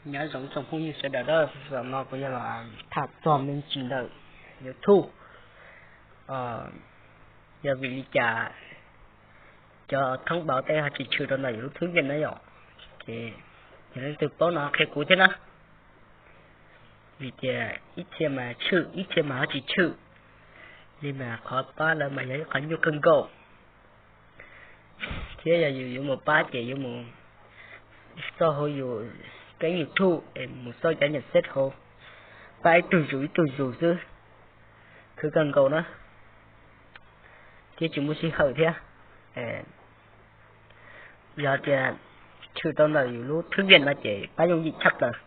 Nyob zoo tsoom phooj ywg sawv daws, zaum no kuv yog los tham txog me ntsis ntawm YouTube, yog vim li cas cov thoob npauv tej ho tsis tshwm rau ntawm yus lub thwb Vim na yom. Ces yog leej twg paub no qhia kuv thiab na, vim tias ib txhia mas tshwm ib txhia mas ho tsis tshwm li mas qhov pab lawv mas yog ib qhov nyuaj kawg nkaus. Thiab yog yus yuav mus pab ces yuav mus xauj hauv yus keeb YouTube es mus xauj cov nyeem xeb hauv, pab ib tug zus ib tug zus xwb, khwv kawg nkaus na, thiab tsis muaj sij hawm thiab. Yog tias tshwm rau ntawm yus lub thwb Vim no ces pab yooj yim tshaj plaws.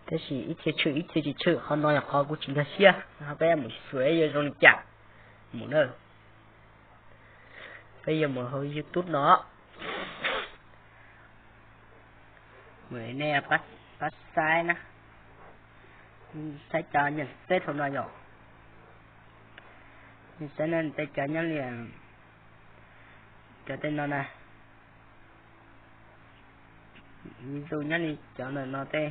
Tab sis ib txhia tshwm ib txhia tsis tshwm, qhov no yog qhov kuv tsis nkag siab, peb mus xyuas yuav zoo li cas mus na. Peb yuav mus hauv YouTube no, nej pab saib na, saib cov nyeem xeb hauv no yom. Nej saib na, tej cov nyob li cov tej no na, vis dua nyob li cov ntawm no tej,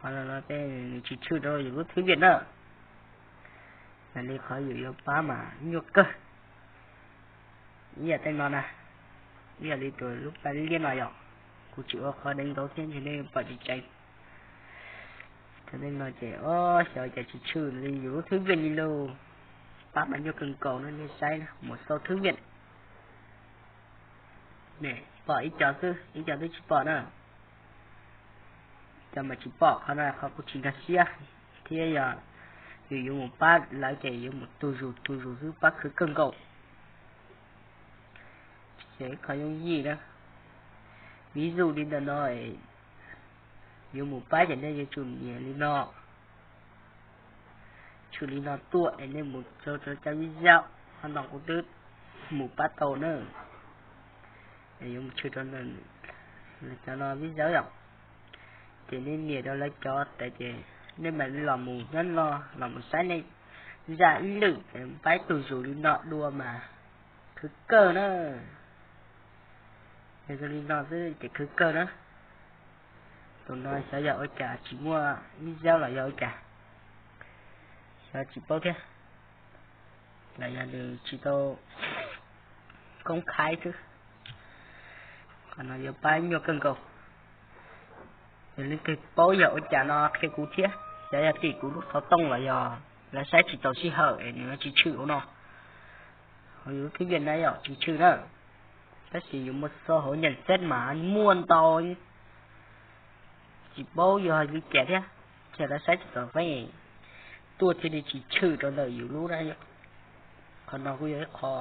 qhov ntawm no tej nws tsis tshwm rau yus lub thwb Vim na. Yog li qhov yus yuav pab mas nyuaj kawg. Ib yam tej no na, ib yam li tus lub paj liab no yom, kuv tsis ua qhov deev nkaus thiab ntshe nej pom tsis tseeb. Cov tej no ces xyov cas tsis tshwm li yus lub thwb Vim li lauj. Pab mas nyuaj kawg nkaus no, nej saib mus xauj thwb Vim, pom ib co xwb, ib co twb tsis pom na. Cov mas tsis pom, qhov no qhov kuv tsis nkag siab, thiab yog yus yuav mus pab lawv ces yuav mus tu zus tu zus xwb, pab khwv kawg nkaus. Ces qhov yooj yim na, vis dua li ntawm no, yuav mus pab ces nej yuav tsum nias li no, tshwm li no tuaj es nej mus rau cov video, qhov no kuv twb mus pab tau na. Yuav mus tshwm rau cov no video yom, ces nej nias rau lawv cov tas ces nej mam li los mus nyob no los mus saib nej zaj ib lwm, pab ib tug zus li no dua mas khwv kawg na. Yog zoo li no xwb ces khwv kawg na. Tus no xyov yog ua cas tsis muaj video los yog ua cas, xyov tsis paub thiab, los yog nws tsis tau koob khaib xwb. Qhov no yuav pab nyuaj kawg nkaus. Yog leej twg paub yog ua cas no qhia kuv thiab, xyov yog tim kuv lub xov tooj los yog lawv saib tsis tau sij hawm es nws tsis tshwm hauv no. Hauv yus lub thwb Vim na yom, tsis tshwm na. Tab sis yus mus xauj hauv nyeem xeb mas muaj ntau, tsis paub yog li cas thiab, ces lawv saib tsis tau feeb, tuaj thiaj li tsis tshwm rau ntawm yus lub na. Qhov no kuj yog ib qho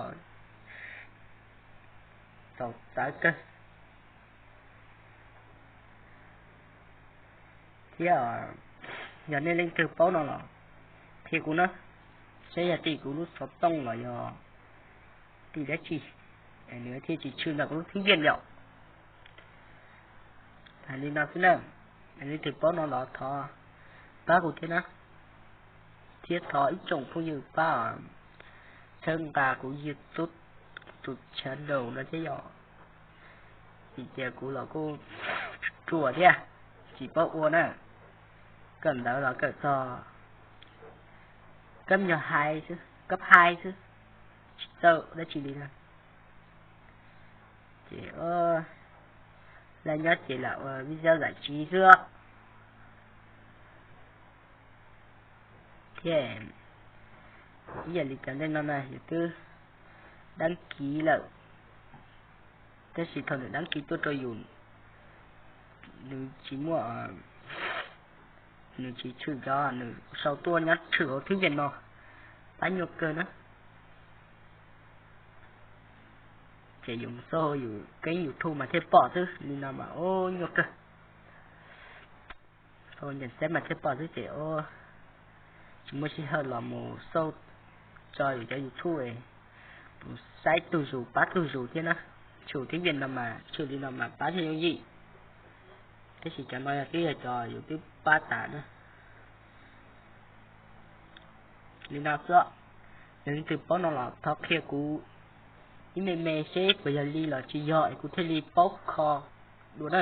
txaus txawv kawg. Thiab yog nej leej twg paub no los qhia kuv na, saib yog tim kuv lub xov tooj los yog tim dab tsi, nws thiaj tsis tshwm ntawm kuv lub thwb Vim yom. Hais li no xwb na, leej twg paub no los thov pab kuv thiab na, thiab thov ib tsoom phooj ywg pab txhawb nqa kuv YouTube tus channel no thiab yom. Vim tias kuv los kuj ruam thiab, tsis paub ua na, kawm ntawv los kawm txog kab nyuag hais xwb, kab hais xwb, tsis txawj dab tsi li na. Ces laj nyob ces lam ua video zam txim xwb. Thiab ib yam li cov ntej no na yus twb dab kiv lawm, tab sis thaum nws dab kiv tuaj rau yus, nws tsis muaj, nws tsis tshwm cov nws sau tuaj nyob tshwm hauv thwb Vim no, pab nyuaj kawg na. Ces yus mus xauj yus keeb YouTube mas thiaj pom xwb, li no mas ua nyuaj kawg. Xauj nyeem xeb mas thiaj pom xwb ces tsis muaj sij hawm los mus xauj tso yus cov YouTube, mus saib tug zus pab tug zus thiab na. Tshwm thwb Vim no mas tshwm li no mas pab thiaj yooj yim. Tab sis cov no yog twb yog cov yus twb pab tas na. Li no xwb, yog leej twg paub no los thov qhia kuv ib me me seb puas yog li los tsis yog es kuv thiaj li paub kho dua na.